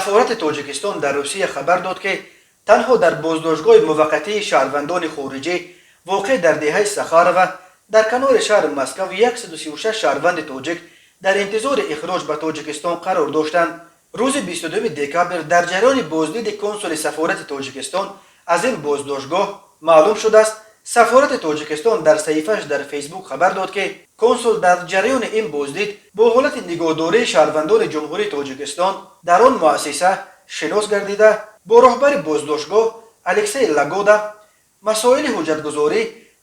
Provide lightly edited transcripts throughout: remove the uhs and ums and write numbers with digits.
Сафорати Тоҷикистон дар Русия хабар дод, ки танҳо дар боздоштгоҳи муваққатии шаҳрвандони хориҷӣ, воқеъ дар деҳаи Сахарова дар канори шаҳри Москав, 136 шаҳрванди тоҷик дар интизори ихроҷ ба Тоҷикистон қарор доштанд. Рӯзи 22 декабр дар ҷараёни боздиди консули сафорати Тоҷикистон аз ин боздоштгоҳ маълум шудааст. Сафорати Тоҷикистон дар саҳифааш дар Фейсбук хабар дод, ки консул дар ҷараёни ин боздид бо ҳолати нигоҳдории шаҳрвандони Ҷумҳурии Тоҷикистон дар он муассиса шинос гардида, бо роҳбари боздоштгоҳ Алексей Лагода масоили ҳуҷҷатгузорӣ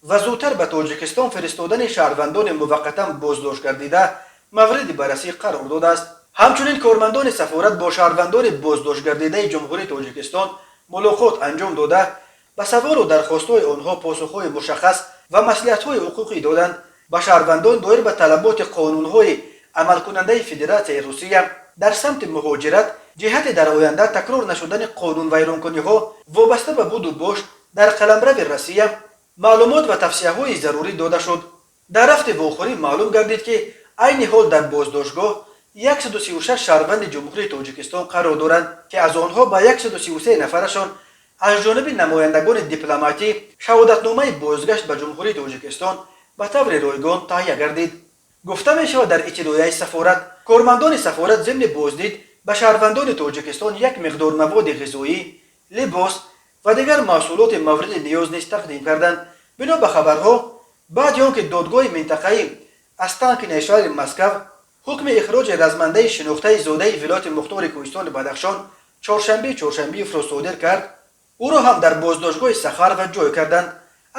ва зудтар ба Тоҷикистон фиристодани шаҳрвандони муваққатан боздошт гардида мавриди баррасӣ қарор додааст. Ҳамчунин кормандони сафорат бо шаҳрвандони боздоштгардидаи Ҷумҳурии Тоҷикистон мулоқот анҷом дода, ба саволу дархостҳои онҳо посухҳои мушаххас ва маслиҳатҳои ҳуқуқӣ доданд. Ба шаҳрвандон доир ба талаботи қонунҳои амалкунандаи Федератсияи Русия дар самти муҳоҷират ҷиҳати дар оянда такрор нашудани қонунвайронкуниҳо вобаста ба буду бош дар қаламрави Россия маълумот ва тавсияҳои зарурӣ дода шуд. Дар рафти вохӯрӣ маълум гардид, ки айни ҳол дар боздоштгоҳ 136 шаҳрванди Ҷумҳурии Тоҷикистон қарор доранд, ки аз онҳо ба 133 нафарашон аз ҷониби намояндагони дипломатӣ шаҳодатномаи бозгашт ба Ҷумҳурии Тоҷикистон ба таври ройгон таҳия гардид, гуфта мешавад дар иттилоияи сафорат. Кормандони сафорат зимни боздид ба шаҳрвандони Тоҷикистон як миқдор маводи ғизоӣ, либос ва дигар маҳсулоти мавриди ниёз низ тақдим карданд. Бино ба хабарҳо, баъди он ки додгоҳи минтақаи Останкинои шаҳри Москав ҳукми ихроҷи размандаи шинохтаи зодаи вилояти мухтори Кӯҳистони Бадахшон Чоршанбе Чоршанбиевро содир кард, ӯро ҳам дар боздоштгоҳи Сахарова ҷой карданд.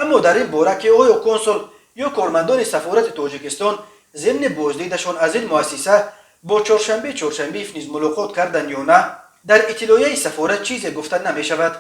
Аммо дар ин бора, ки оё консул ё кормандони сафорати Тоҷикистон зимни боздидашон аз ин муассиса бо Чоршанбе Чоршанбиев низ мулоқот карданд ё на, дар иттилоияи сафорат чизе гуфта намешавад.